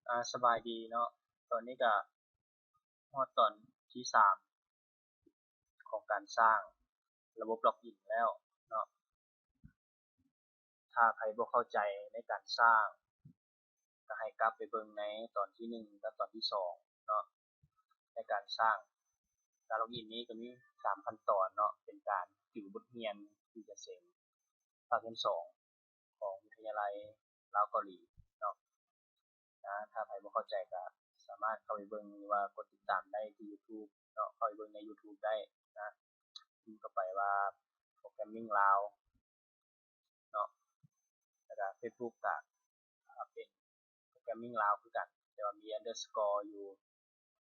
ອາ ສະບາຍດີເນາະ, ຕອນນີ້ກະຮອດຕອນທີສາມຂອງການສ້າງລະບົບລັອກອິນແລ້ວເນາະ. ຖ້າໃຜບໍ່ເຂົ້າໃຈໃນການສ້າງ ກະໃຫ້ກັບໄປເບິ່ງໃນຕອນທີໜຶ່ງກັບຕອນທີສອງເນາະ. ໃນການສ້າງ ການລັອກອິນນີ້ກະມີສາມຂັ້ນຕອນເນາະ, ເປັນການຕິວບົດຮຽນທີ່ຈະເສັງ ພາກຮຽນສອງຂອງວິທະຍາໄລລາວເກົາຫຼີເນາະ. ນະ ຖ້າໃຜບໍ່ເຂົ້າໃຈກະສາມາດເຂົ້າໄປເບິ່ງ ຫຼືວ່າກົດຕິດຕາມໄດ້ທີ່ຢູທູບເນາະ, ເຂົ້າໄປເບິ່ງໃນຢູທູບໄດ້ນະ, ພິມເຂົ້າໄປວ່າໂປຣແກຣມມິງລາວເນາະ. ແລ້ວກະເຟສບຸກກະ ອາ ເປັນໂປຣແກຣມມິງລາວຄືກັນ ແຕ່ວ່າມີອັນເດີສະກໍຢູ່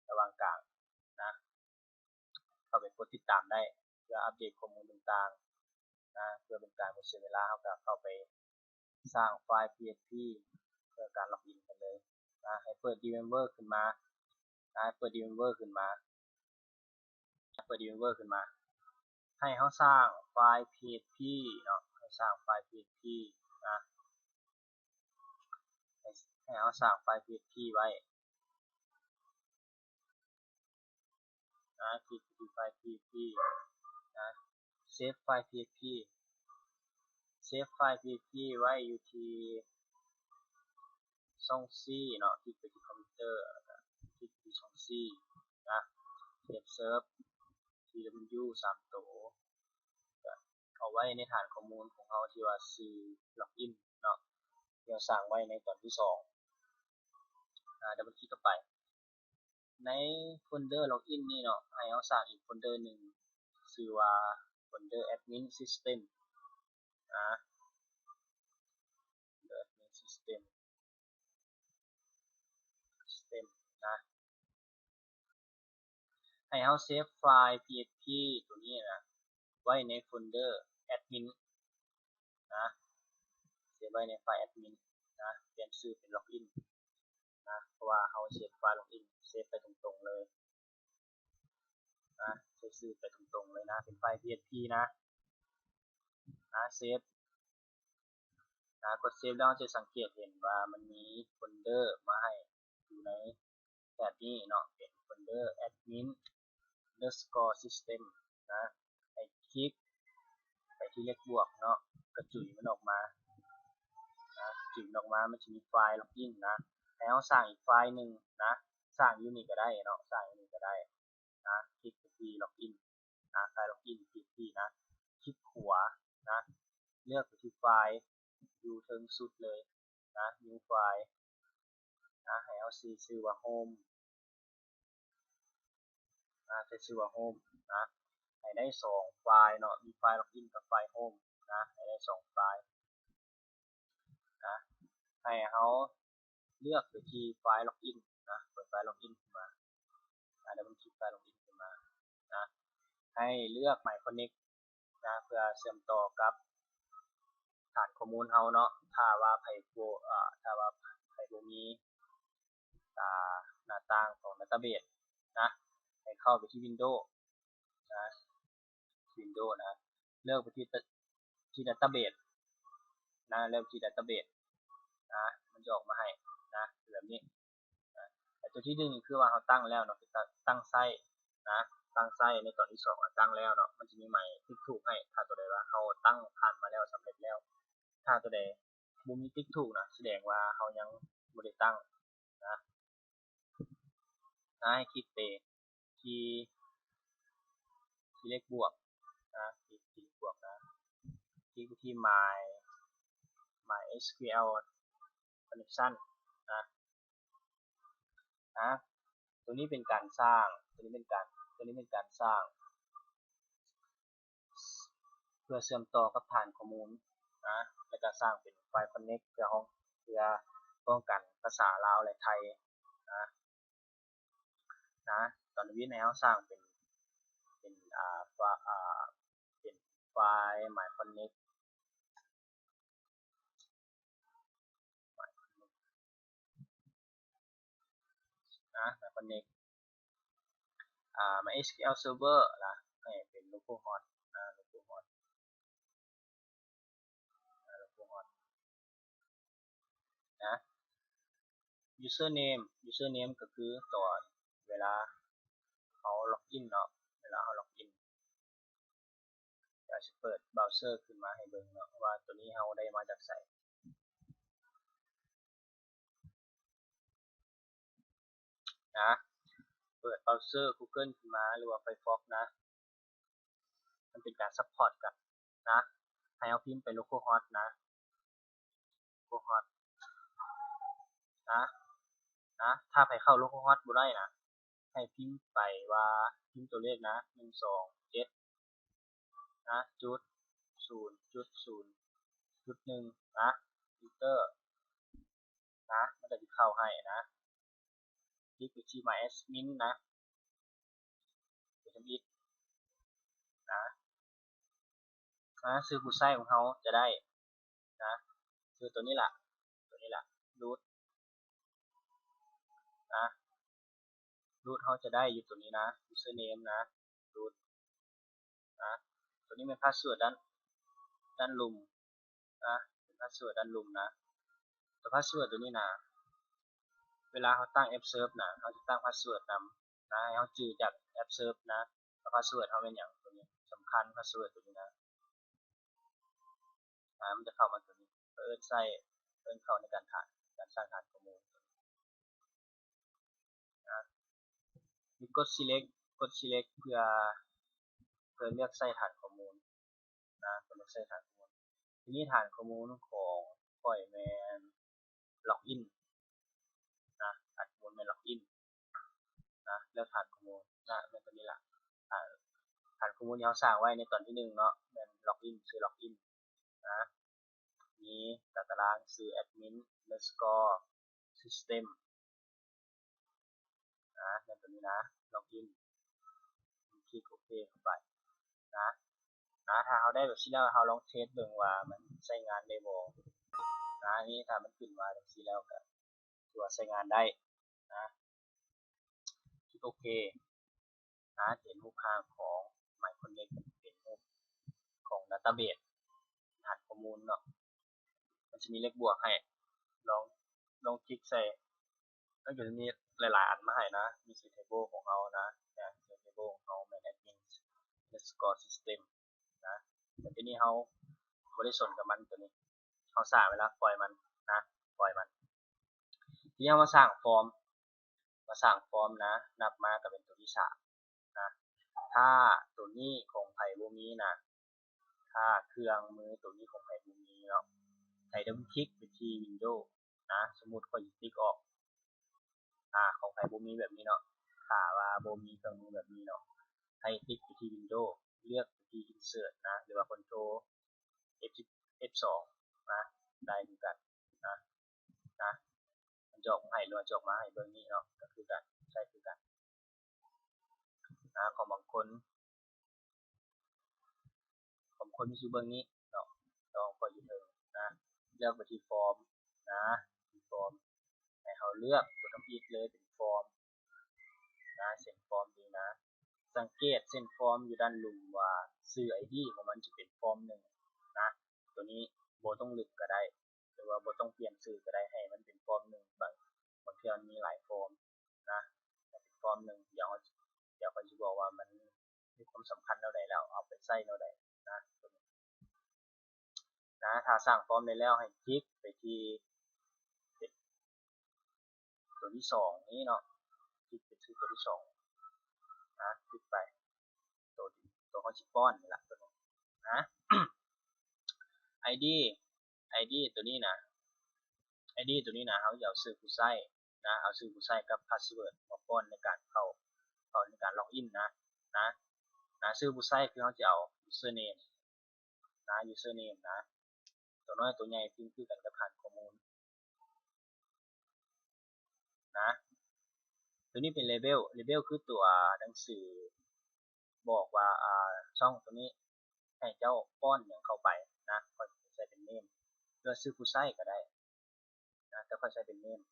ລະຫວ່າງກາງນະ. ເຂົ້າໄປກົດຕິດຕາມໄດ້ ເພື່ອອັບເດດຂໍ້ມູນຕ່າງໆນະ. ເພື່ອເປັນການບໍ່ເສຍເວລາ ເຮົາກະເຂົ້າໄປສ້າງໄຟລ໌ພີເອັດພີ ເພື່ອການລັອກອິນກັນເລີຍນະ. ໃຫ້ເປີດ Dreamweaver ຂຶ້ນມານະ, ເປີດ Dreamweaver ຂຶ້ນມາ, ເປີດ Dreamweaver ຂຶ້ນມາ. ໃຫ້ເຮົາສ້າງໄຟລ໌ພີເອັດພີເນາະ, ໃຫ້ສ້າງໄຟລ໌ພີເອັດພີນະ. ໃຫ້ ໃຫ້ເຮົາສ້າງໄຟລ໌ພີເອັດພີໄວ້ນະ, ຄລິກທີ່ໄຟລ໌ພີເອັດພີນະ, ເຊບໄຟລ໌ພີເອັດພີ, ເຊບໄຟລ໌ພີເອັດພີໄວ້ຢູ່ທີ່ຊ່ອງຊີເນາະ, ຄລິກໄປທີ່ຄອມພິວເຕີ ແລ້ວກະຄລິກທີ່ຊ່ອງຊີນະ, ເຊບເຊີບ ທີດັບເບິນຢູ ສາມໂຕ ກະເອົາໄວ້ໃນຖານຂໍ້ມູນຂອງເຮົາທີ່ວ່າຊື່ລັອກອິນເນາະ ທີ່ເຮົາສ້າງໄວ້ໃນຕອນທີສອງ. ອາ ດັບເບິນຄລິກເຂົ້າໄປໃນໂຟນເດີລັອກອິນນີ້ເນາະ, ໃຫ້ເຮົາສ້າງອີກໂຟນເດີໜຶ່ງ ຊື່ວ່າໂຟນເດີແອັດມິນຊິສເຕັມນະ, ໂຟນເດີແອັດມິນຊິສເຕັມ ຊິສເຕັມນະ. ໃຫ້ເຮົາເຊບໄຟລ໌ພີເອັດພີໂຕນີ້ນະ ໄວ້ໃນໂຟນເດີແອັດມິນນະ, ເຊບໄວ້ໃນໄຟລ໌ແອັດມິນນະ, ປ່ຽນຊື່ເປັນລັອກອິນນະ, ເພາະວ່າເຮົາເຊບໄຟລ໌ລັອກອິນ ເຊບໄປຕົງໆເລີຍນະ, ໃສ່ຊື່ໄປຕົງໆເລີຍນະ, ເປັນໄຟລ໌ພີເອັດພີນະ. ນະ ເຊບນະ, ກົດເຊບແລ້ວເຮົາຈະສັງເກດເຫັນວ່າມັນມີໂຟນເດີມາໃຫ້ຢູ່ໃນແຖບນີ້ເນາະ, ເປັນໂຟນເດີແອັດມິນອັນເດີສະກໍຊິສເຕັມນະ. ໃຫ້ຄລິກໄປທີ່ເລກບວກເນາະ, ກະຈຸຍມັນອອກມານະ, ຈຸຍມັນອອກມາ ມັນຈະມີໄຟລ໌ລັອກອິນນະ. ໃຫ້ເຮົາສ້າງອີກໄຟລ໌ໜຶ່ງນະ, ສ້າງຢູ່ນີ້ກະໄດ້ເນາະ, ສ້າງຢູ່ນີ້ກະໄດ້ນະ, ຄລິກໄປທີ່ລັອກອິນ ອາ ໄຟລ໌ລັອກອິນ ຄລິກທີ່ນະ, ຄລິກຂວານະ, ເລືອກໄປທີ່ໄຟລ໌ຢູ່ເທິງສຸດເລີຍນະ, ນິວໄຟລ໌ນະ, ໃຫ້ເຮົາໃສ່ຊື່ວ່າໂຮມນະ, ໃສ່ຊື່ວ່າໂຮມນະ. ໃຫ້ໄດ້ສອງໄຟລ໌ເນາະ, ມີໄຟລ໌ລັອກອິນກັບໄຟລ໌ໂຮມນະ, ໃຫ້ໄດ້ສອງໄຟລ໌ ນະ, ໃຫ້ເຮົາເລືອກໄປທີ່ໄຟລ໌ລັອກອິນນະ, ເປີດໄຟລ໌ລັອກອິນຂຶ້ນມານະ, ດັບເບິນຄລິກໄຟລ໌ລັອກອິນຂຶ້ນມານະ. ໃຫ້ເລືອກມາຍຄອນເນັກນະ, ເພື່ອເຊື່ອມຕໍ່ກັບຖານຂໍ້ມູນເຮົາເນາະ. ຖ້າວ່າໃຜບໍ່ ອາ ຖ້າວ່າໃຜບໍ່ມີ ອາ ໜ້າຕ່າງຂອງດາຕາເບສນະ, ໃຫ້ເຂົ້າໄປທີ່ວິນໂດນະ, ວິນໂດນະ, ເລືອກໄປທີ່ ທີ່ດາຕາເບສນະ, ເລືອກໄປທີ່ດາຕາເບສນະ, ມັນຈະອອກມາໃຫ້ນະ ແບບນີ້ນະ. ແລະ ໂຕທີໜຶ່ງຄືວ່າເຮົາຕັ້ງແລ້ວເນາະ, ຕັ້ງໃຊ້ນະ, ຕັ້ງໃຊ້ໃນຕອນທີສອງເຮົາຕັ້ງແລ້ວເນາະ, ມັນຈະມີໝາຍຕິກຖືກໃຫ້ ຖ້າໂຕໃດວ່າເຮົາຕັ້ງຜ່ານມາແລ້ວ ສຳເລັດແລ້ວ. ຖ້າໂຕໃດບໍ່ມີຕິກຖືກນະ ສະແດງວ່າເຮົາຍັງບໍ່ໄດ້ຕັ້ງນະ. ນະ ໃຫ້ຄລິກໄປທີ່ ທີ່ເລກບວກນະ, ຄລິກທີ່ເລກບວກນະ, ຄລິກໄປທີ່ My My SQL Connection ນະ, ນະ. ໂຕນີ້ເປັນການສ້າງ, ໂຕນີ້ເປັນການ, ໂຕນີ້ເປັນການສ້າງ ເພື່ອເຊື່ອມຕໍ່ກັບຖານຂໍ້ມູນນະ, ແລ້ວກະສ້າງເປັນໄຟລ໌ຄອນເນັກ ເພື່ອຮອງ, ເພື່ອປ້ອງກັນພາສາລາວ ແລະ ໄທນະ, ນະ. ຕອນນີ້ໃຫ້ເຮົາສ້າງເປັນ, ເປັນ, ອາ, ຟາ, ອາ, ເປັນໄຟລ໌ມາຍຄອນເນັກ ມາຍຄອນເນັກນະ, ມາຍຄອນເນັກ ອາ ມາ SQL Server ລະ ໃຫ້ເປັນ Localhost ນະ, Localhost ນະ, Localhost ນະ. username username ກໍຄືຕອນເວລາເຮົາລັອກອິນເນາະ ເວລາເຮົາລັອກອິນ ດຽວຊິເປີດເບຣາເຊີຂຶ້ນມາໃຫ້ເບິ່ງເນາະ ວ່າໂຕນີ້ເຮົາໄດ້ມາຈາກໃສນະ. ເປີດເບຣາເຊີ Google ຂຶ້ນມາ ຫຼືວ່າ Firefox ນະ ມັນເປັນການ support ກັນນະ ໃຫ້ເຮົາພິມໄປ localhost ນະ localhost ນະ ນະ ຖ້າໃຜເຂົ້າ localhost ບໍ່ໄດ້ນະ ໃຫ້ພິມໄປວ່າ ພິມຕົວເລກນະ ໜຶ່ງສອງເຈັດ ນະ ຈຸດ ສູນ ຈຸດ ສູນ ຈຸດ ໜຶ່ງ ນະ enter ນະ ມັນກໍຊິເຂົ້າໃຫ້ນະ ຄລິກໄປທີ່ My Admin ນະ ເປັນທຳອິດນະ ນະ ຊື່ຜູ້ໃຊ້ຂອງເຮົາຈະໄດ້ນະ ຄືຕົວນີ້ລະ ຕົວນີ້ລະ root ນະ root ເຮົາຈະໄດ້ຢູ່ຕົວນີ້ນະ username ນະ root ນະ ຕົວນີ້ແມ່ນ password ດ້ານ ດ້ານລຸ່ມນະ ເປັນ password ດ້ານລຸ່ມນະ ຕົວ password ຕົວນີ້ນະ ເວລາເຮົາຕັ້ງ app serve ນະ ເຮົາຈະຕັ້ງ password ນຳນະ ໃຫ້ເຮົາຈື່ຈາກ app serve ນະ ວ່າ password ເຮົາແມ່ນຫຍັງ ຕົວນີ້ສຳຄັນ password ຕົວນີ້ນະ ນະ ມັນຈະເຂົ້າມາຕົວນີ້ ເພື່ອເອີ້ນໃຊ້ ເອີ້ນເຂົ້າໃນການຖານ ການສ້າງຖານຂໍ້ມູນ ນະ ມີກົດ select ກົດ select ເພື່ອ ເພື່ອເລືອກໃຊ້ຖານຂໍ້ມູນນະ ເພື່ອເລືອກໃຊ້ຖານຂໍ້ມູນ. ທີນີ້ຖານຂໍ້ມູນຂອງຂ້ອຍແມ່ນ login ນະ ຖານຂໍ້ມູນແມ່ນ login ນະ ເລືອກຖານຂໍ້ມູນນະ ແມ່ນຕົວນີ້ລະ ອາ ຖານຂໍ້ມູນທີ່ເຮົາສ້າງໄວ້ໃນຕອນທີໜຶ່ງເນາະ ແມ່ນ login ຊື່ login ນະ ມີຕາຕະລາງຊື່ admin underscore system ນະ ແມ່ນຕົວນີ້ນະ login ຄລິກໂອເຄເຂົ້າໄປນະ ນະ ຖ້າເຮົາໄດ້ແບບຊີ້ແລ້ວ ເຮົາລອງເທສເບິ່ງວ່າມັນໃຊ້ງານໄດ້ບໍ່ນະ ນີ້ ຖ້າມັນຂຶ້ນມາຈັ່ງຊີ້ແລ້ວ ກໍຖືວ່າໃຊ້ງານໄດ້ນະ ຄລິກໂອເຄ ນະ ຈະເຫັນຮູບຮ່າງຂອງ MyConnect ເປັນຮູບຂອງ database ຖານຂໍ້ມູນເນາະ ມັນຈະມີເລກບວກໃຫ້ ລອງ ລອງຄລິກໃສ່ ມັນກໍຈະມີຫຼາຍໆອັນມາໃຫ້ນະ ມີຊື່ table ຂອງເຮົານະ ນະ table ຂອງເຮົາແມ່ນ admin underscore system ນະ ແຕ່ທີນີ້ເຮົາບໍ່ໄດ້ສົນກັບມັນ ຕົວນີ້ເຮົາສ້າງໄວ້ລະ ປ່ອຍມັນນະ ປ່ອຍມັນ. ທີນີ້ເຮົາມາສ້າງຟອມ ມາສ້າງຟອມນະ ນັບມາກໍເປັນຕົວທີສາມນະ ຖ້າຕົວນີ້ຂອງໃຜບໍ່ມີນະ ຖ້າເຄື່ອງມືຕົວນີ້ຂອງໃຜບໍ່ມີເນາະ ໃຫ້ດັບເບິນຄລິກໄປທີ່ Windows ນະ ສົມມຸດຂ້ອຍຊິຕິກອອກ ອາ ຂອງໃຜບໍ່ມີແບບນີ້ເນາະ ຖ້າວ່າບໍ່ມີເຄື່ອງມືແບບນີ້ເນາະ ໃຫ້ຕິກໄປທີ່ Windows ເລືອກໄປທີ່ Insert ນະ ຫຼືວ່າ Control F ເອັຟສອງ ນະ ໄດ້ຄືກັນນະ ນະ ມັນຈະອອກມາໃຫ້ ຫຼືວ່າຈະອອກມາໃຫ້ເບິ່ງນີ້ເນາະ ກໍຄືກັນ ໃຊ້ຄືກັນນະ ຂອງບາງຄົນ ຂອງຄົນທີ່ຢູ່ເບື້ອງນີ້ເນາະ ຕ້ອງເຂົ້າຢູ່ເທິງນະ ເລືອກໄປທີ່ຟອມນະ ທີ່ຟອມ ໃຫ້ເຮົາເລືອກຕົວທຳອິດເລີຍ ເປັນຟອມນະ ເຊັ່ນຟອມນີ້ນະ ສັງເກດເຊັ່ນຟອມຢູ່ດ້ານລຸ່ມວ່າຊື່ ID ຂອງມັນຈະເປັນຟອມໜຶ່ງນະ ຕົວນີ້ບໍ່ຕ້ອງລຶບກໍໄດ້ ຫຼືວ່າບໍ່ຕ້ອງປ່ຽນຊື່ກໍໄດ້ ໃຫ້ມັນເປັນຟອມໜຶ່ງ ບາງ ບາງເທື່ອມັນມີຫຼາຍຟອມນະ ໃຫ້ເປັນຟອມໜຶ່ງ ດຽວເຮົາ ດຽວຂ້ອຍຊິບອກວ່າມັນມີຄວາມສຳຄັນແນວໃດ ແລ້ວເອົາໄປໃຊ້ແນວໃດນະ ນະ ຖ້າສ້າງຟອມໄດ້ແລ້ວ ໃຫ້ຄລິກໄປທີ່ ຕົວທີສອງນີ້ເນາະ ຄລິກໄປທີ່ຕົວທີສອງນະ ຄລິກໄປ ຕົວ ຕົວເຮົາຊິປ້ອນນີ້ລະ ຕົວນີ້ນະ ID ID ຕົວນີ້ນະ ID ຕົວນີ້ນະ ເຮົາຈະເອົາຊື່ຜູ້ໃຊ້ນະ ເອົາຊື່ຜູ້ໃຊ້ກັບ password ມາປ້ອນໃນການເຂົ້າ ເຂົ້າໃນການ login ນະ ນະ ນະ ຊື່ຜູ້ໃຊ້ຄືເຮົາຈະເອົາ username ນະ username ນະ ຕົວນ້ອຍຕົວໃຫຍ່ພິມຄືກັນກັບຖານຂໍ້ມູນນະ ຕົວນີ້ເປັນ label label ຄືຕົວໜັງສືບອກວ່າ ອາ ຊ່ອງຕົວນີ້ໃຫ້ເຈົ້າປ້ອນຫຍັງເຂົ້າໄປນະ ຂ້ອຍໃສ່ເປັນ name ຫຼືວ່າຊື່ຜູ້ໃຊ້ກໍໄດ້ນະ ແຕ່ຂ້ອຍໃສ່ເປັນ name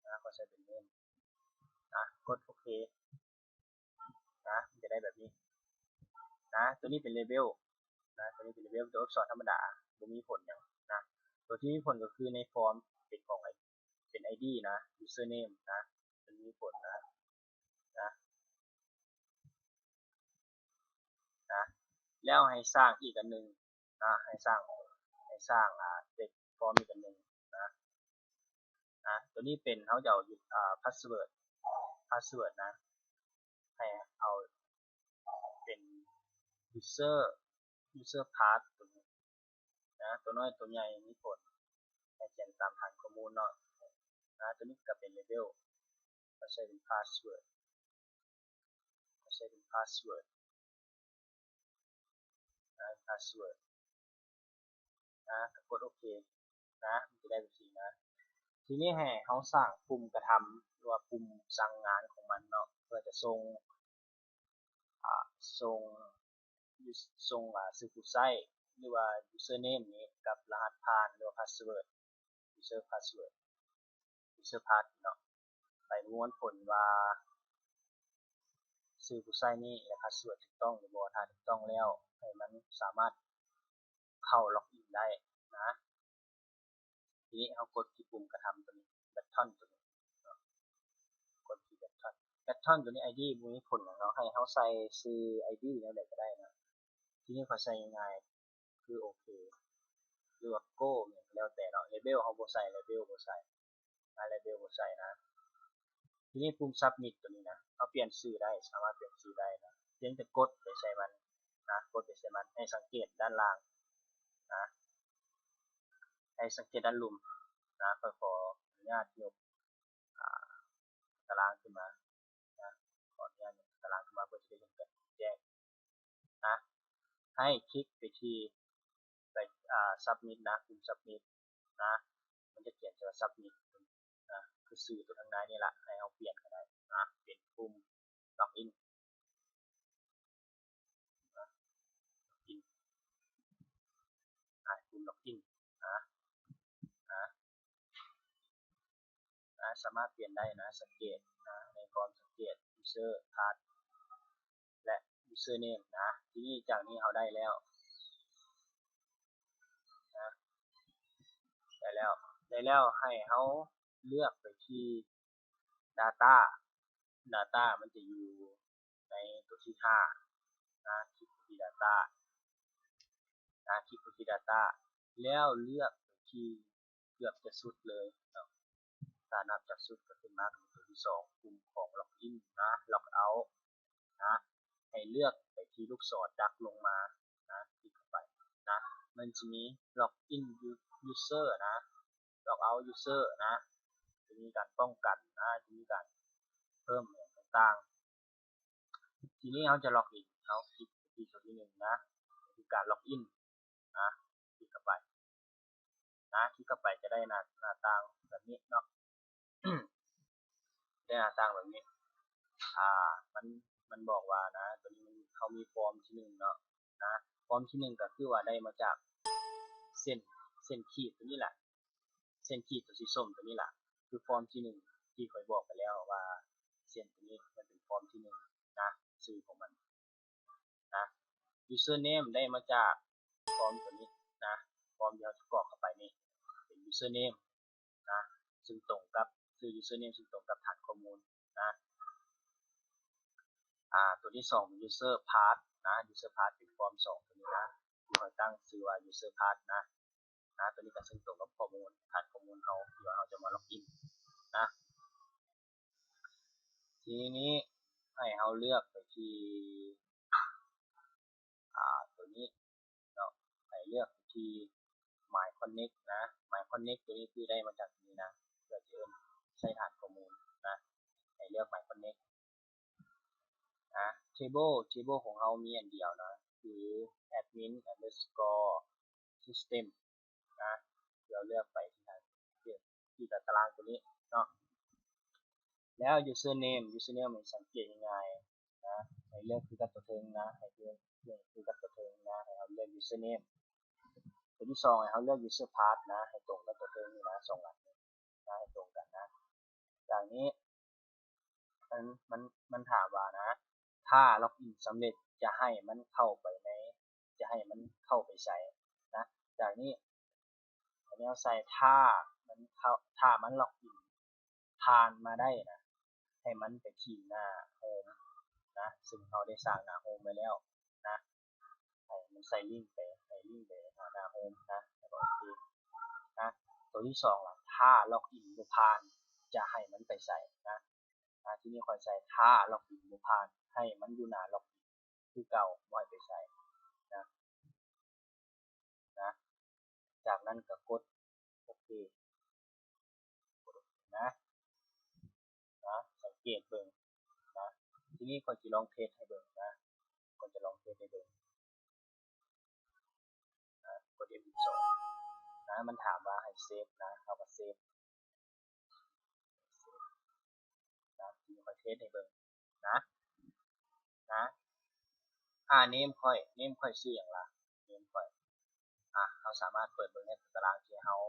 ນະ ຂ້ອຍໃສ່ເປັນ name ນະ ກົດໂອເຄ ນະ ມັນຈະໄດ້ແບບນີ້ນະ ຕົວນີ້ເປັນ label ນະ ຕົວນີ້ເປັນ label ຕົວອັກສອນທຳມະດາ ບໍ່ມີຜົນຫຍັງນະ ຕົວທີ່ມີຜົນກໍຄືໃນຟອມເປັນຂອງ นะ username นะ มันมีผลนะ นะ นะ แล้วให้สร้างอีกอันหนึ่งนะ ให้สร้าง ให้สร้าง อ่า text form อีกอันหนึ่งนะ นะ ตัวนี้เป็น เฮาจะเอา อ่า password password นะ ให้เอาเป็น user user pass ตัวนี้นะ ตัวน้อยตัวใหญ่มีผล ให้เขียนตามฐานข้อมูลเนาะ นะ ตัวนี้ก็เป็น label ก็ใช้เป็น password ก็ใช้เป็น password นะ password นะ ก็กดโอเคนะ มันจะได้แบบนี้นะ ทีนี้ให้เฮาสร้างปุ่มกระทำ หรือว่าปุ่มสั่งงานของมันเนาะ เพื่อจะส่ง อ่า ส่ง ส่ง อ่า ชื่อผู้ใช้ หรือว่า username นี้กับรหัสผ่าน หรือว่า password user password user pass เนาะ ไปประมวลผลว่าชื่อผู้ใช้นี้และ password ถูกต้องหรือบ่ ถ้าถูกต้องแล้วให้มันสามารถเข้า login ได้นะ ทีนี้เฮากดที่ปุ่มกระทำตัวนี้ button ตัวนี้เนาะ กดที่ button button ตัวนี้ ID บ่มีผลหยังเนาะ ให้เฮาใส่ชื่อ ID แนวใดก็ได้นะ ทีนี้ข้อยใส่ง่ายๆ คือโอเค หรือว่า go หยังก็แล้วแต่เนาะ label เฮาบ่ใส่ label บ่ใส่ อ่า label บ่ใส่นะ ทีนี้ปุ่ม submit ตัวนี้นะ เฮาเปลี่ยนชื่อได้ สามารถเปลี่ยนชื่อได้นะ เพียงแต่กดไปใส่มันนะ กดไปใส่มัน ให้สังเกตด้านล่างนะ ให้สังเกตด้านลุ่มนะ ข้อยขออนุญาตยก อ่า ตารางขึ้นมานะ ขออนุญาตยกตารางขึ้นมาเพื่อจะได้เห็นกันแจ้งนะ ให้คลิกไปที่ ไป อ่า submit นะ ปุ่ม submit นะ มันจะเขียนว่า submit นะ คือชื่อตัวข้างในนี่ล่ะ ให้เฮาเปลี่ยนก็ได้นะ เป็นปุ่ม login นะ login นะ ปุ่ม login นะ นะ นะ สามารถเปลี่ยนได้นะ สังเกตนะ ในฟอร์มสังเกต user pass และ username นะ ทีนี้จากนี้เฮาได้แล้วนะ ได้แล้ว ได้แล้ว ให้เฮาเลือกไปที่ data data มันจะอยู่ในตัวที่ห้านะ คลิกไปที่ data นะ คลิกไปที่ data แล้วเลือกไปที่เกือบจะสุดเลยเนาะ ถ้านับจากสุดก็ขึ้นมาก็เป็นตัวที่สอง ปุ่มของ login นะ logout นะ ให้เลือกไปที่ลูกศรดักลงมานะ คลิกเข้าไปนะ มันจะมี login user นะ logout user นะ จะมีการป้องกันนะ จะมีการเพิ่มอย่างต่างๆ ทีนี้เฮาจะ login เฮาคลิกที่ตัวที่หนึ่งนะ คือการ login นะ คลิกเข้าไปนะ คลิกเข้าไปจะได้หน้า หน้าต่างแบบนี้เนาะ ได้หน้าต่างแบบนี้ อ่า มัน มันบอกว่านะ ตัวนี้มัน เฮามีฟอร์มที่หนึ่งเนาะ นะ ฟอร์มที่หนึ่งก็คือว่าได้มาจากเส้น เส้นขีดตัวนี้แหละ เส้นขีดตัวสีส้มตัวนี้ล่ะ คือฟอร์มที่หนึ่งที่ข้อยบอกไปแล้วว่าเส้นตัวนี้มันเป็นฟอร์มที่หนึ่งนะ ชื่อของมันนะ username ได้มาจากฟอร์มตัวนี้นะ ฟอร์มที่เฮากรอกเข้าไปนี่เป็น username นะ ซึ่งตรงกับ ชื่อ username ซึ่งตรงกับฐานข้อมูลนะ อ่า ตัวที่สองเป็น user pass นะ user pass เป็นฟอร์มสองตัวนี้นะ ที่ข้อยตั้งชื่อว่า user pass นะ นะ ตัวนี้ก็ซึ่งตรงกับข้อมูล ฐานข้อมูลเฮาที่ว่าเฮาจะมา login นะ ทีนี้ให้เฮาเลือกไปที่ อ่า ตัวนี้เนาะ ให้เลือกไปที่ my connect นะ my connect ตัวนี้คือได้มาจากตัวนี้นะ เพื่อจะใช้ฐานข้อมูลนะ ให้เลือก my connect นะ table table ของเฮามีอันเดียวนะ คือ admin underscore system นะ เดี๋ยวเลือกไปที่ไหน ที่ตารางตัวนี้เนาะ แล้ว username username นี่สังเกตง่ายๆ นะ ให้เลือกคือกับตัวเทิงนะ ให้เลือก เลือกคือกับตัวเทิงนะ ให้เฮาเลือก username ตัวที่สองให้เฮาเลือก user pass นะ ให้ตรงกับตัวเทิงนี่นะ สองอันนี้นะ ให้ตรงกันนะ จากนี้ มัน มัน มันถามว่านะ ถ้า login สำเร็จจะให้มันเข้าไปใน จะให้มันเข้าไปใสนะ จากนี้ แนวใส่ ถ้ามันเข้า ถ้ามัน login ຜ່ານມາໄດ້ນະ ໃຫ້ມັນໄປທີ່ໜ້າໂຮມນະ ຊຶ່ງເຮົາໄດ້ສ້າງໜ້າໂຮມໄວ້ແລ້ວນະ ໃຫ້ມັນໃສ່ລິ້ງໄປ ໃຫ້ລິ້ງໄປຫາໜ້າໂຮມນະ ແລ້ວກໍໂອເຄນະ. ຕົວທີສອງລະ ຖ້າລັອກອິນບໍ່ຜ່ານ ຈະໃຫ້ມັນໄປໃສນະ. ອາ ທີນີ້ຂ້ອຍໃສ່ ຖ້າລັອກອິນບໍ່ຜ່ານ ໃຫ້ມັນຢູ່ໜ້າລັອກອິນຄືເກົ່າ ບໍ່ໃຫ້ໄປໃສນະ ນະ. ຈາກນັ້ນກໍກົດໂອເຄນະ ນະ ສັງເກດເບິ່ງນະ. ທີນີ້ຂ້ອຍຊິລອງເທສໃຫ້ເບິ່ງນະ ຂ້ອຍຈະລອງເທສໃຫ້ເບິ່ງນະ ກົດ ເອັຟສິບສອງ ນະ ມັນຖາມວ່າໃຫ້ເຊບນະ ເຮົາກໍເຊບ ເຊບນະ. ທີນີ້ຂ້ອຍເທສໃຫ້ເບິ່ງນະ ນະ. ອາ ເນມຂ້ອຍ ເນມຂ້ອຍຊື່ຫຍັງລະ ເນມຂ້ອຍ ອາ ເຮົາສາມາດເປີດເບິ່ງໃນຕາຕະລາງທີ່ເຮົາ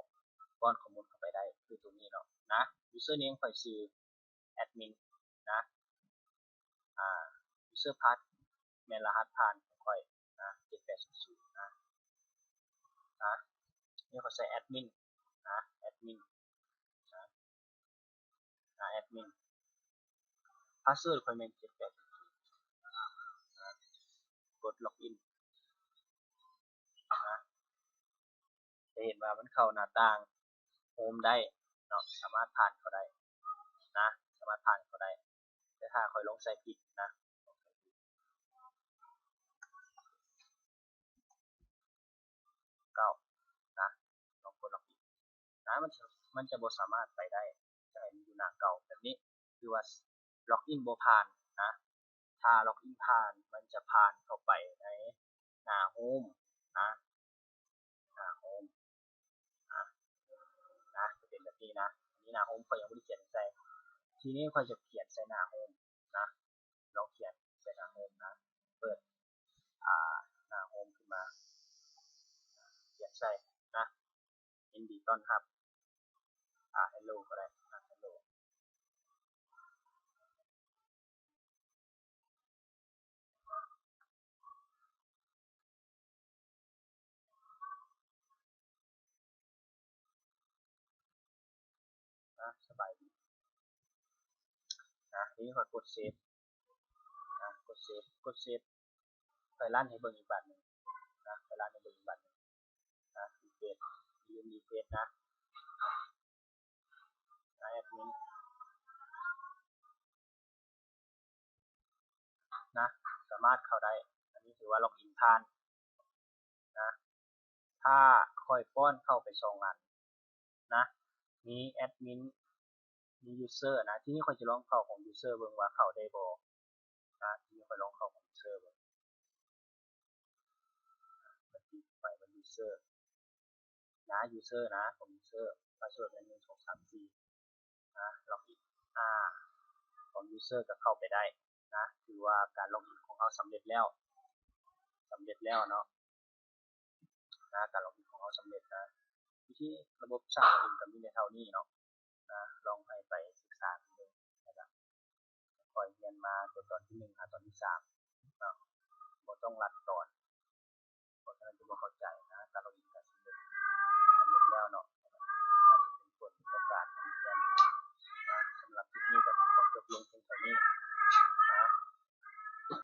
ປ້ອນຂໍ້ມູນເຂົ້າໄປໄດ້ ຄືຕົວນີ້ເນາະນະ. ຢູເຊີເນມຂ້ອຍຊື່ແອັດມິນນະ ອາ ຢູເຊີພາດແມ່ນລະຫັດຜ່ານຂອງຂ້ອຍນະ ເຈັດແປດສູນສູນນະ ນະ. ນີ້ຂ້ອຍໃສ່ແອັດມິນນະ ແອັດມິນນະ ອາ ແອັດມິນ ພາສເວີດຂ້ອຍແມ່ນເຈັດແປດສູນສູນ ນະ ກົດລັອກອິນນະ ຈະເຫັນວ່າມັນເຂົ້າໜ້າຕ່າງໂຮມໄດ້ເນາະ ສາມາດຜ່ານເຂົ້າໄດ້ນະ ສາມາດຜ່ານເຂົ້າໄດ້. ແຕ່ຖ້າຂ້ອຍລອງໃສ່ຜິດນະ ເກົ້ານະ ລອງກົດລັອກອິນນະ ມັນຈະ ມັນຈະບໍ່ສາມາດໄປໄດ້ ຈະໃຫ້ມັນຢູ່ໜ້າເກົ່າແບບນີ້ ຄືວ່າລັອກອິນບໍ່ຜ່ານນະ. ຖ້າລັອກອິນຜ່ານ ມັນຈະຜ່ານເຂົ້າໄປໃນໜ້າໂຮມນະ ໜ້າໂຮມນະ ນະ ຈະເປັນແບບນີ້ນະ. ອັນນີ້ໜ້າໂຮມ ຂ້ອຍຍັງບໍ່ໄດ້ຂຽນໃສ່ ທີນີ້ຂ້ອຍຈະຂຽນໃສ່ໜ້າໂຮມນະ ລອງຂຽນໃສ່ໜ້າໂຮມນະ ເປີດ ອາ ໜ້າໂຮມຂຶ້ນມາ ຂຽນໃສ່ນະ ຍິນດີຕ້ອນຮັບ ອາ ເຮລໂລກໍໄດ້ນະ ເຮລໂລ ນະ ສະບາຍດີນະ. ທີນີ້ຂ້ອຍກົດເຊບນະ ກົດເຊບ ກົດເຊບ ຂ້ອຍຣັນໃຫ້ເບິ່ງອີກບາດໜຶ່ງນະ ຂ້ອຍຣັນໃຫ້ເບິ່ງອີກບາດໜຶ່ງນະ ຣີເຟຣຊ ລືມຣີເຟຣຊນະ ນະ ແອັດມິນ ນະ ສາມາດເຂົ້າໄດ້ ອັນນີ້ຖືວ່າລັອກອິນຜ່ານນະ. ຖ້າຂ້ອຍປ້ອນເຂົ້າໄປສອງອັນນະ ມີແອັດມິນ ມີຢູເຊີນະ ທີນີ້ຂ້ອຍຈະລອງເຂົ້າຂອງຢູເຊີເບິ່ງວ່າເຂົ້າໄດ້ບໍ່ນະ. ທີນີ້ຂ້ອຍລອງເຂົ້າຂອງຢູເຊີເບິ່ງ ບັນທຶກໄຟລ໌ ຢູເຊີ ນະ ຢູເຊີນະ ຂອງຢູເຊີ ພາສເວີດແມ່ນ ໜຶ່ງ ສອງ ສາມ ສີ່ ນະ ລັອກອິນ ອາ ຂອງຢູເຊີກໍເຂົ້າໄປໄດ້ນະ ຖືວ່າການລັອກອິນຂອງເຮົາສຳເລັດແລ້ວ ສຳເລັດແລ້ວເນາະ ນະ ການລັອກອິນຂອງເຮົາສຳເລັດນະ. ວິທີລະບົບສ້າງລັອກອິນກໍມີແຕ່ເທົ່ານີ້ເນາະ ນະ ລອງໃຫ້ໄປສຶກສາເບິ່ງນະ ຄ່ອຍຮຽນມາແຕ່ຕອນທີໜຶ່ງຫາຕອນທີສາມເນາະ ບໍ່ຕ້ອງລັດຕອນ ເພາະສະນັ້ນຈະບໍ່ເຂົ້າໃຈນະ. ການລັອກອິນກໍສຳເລັດ ສຳເລັດແລ້ວເນາະ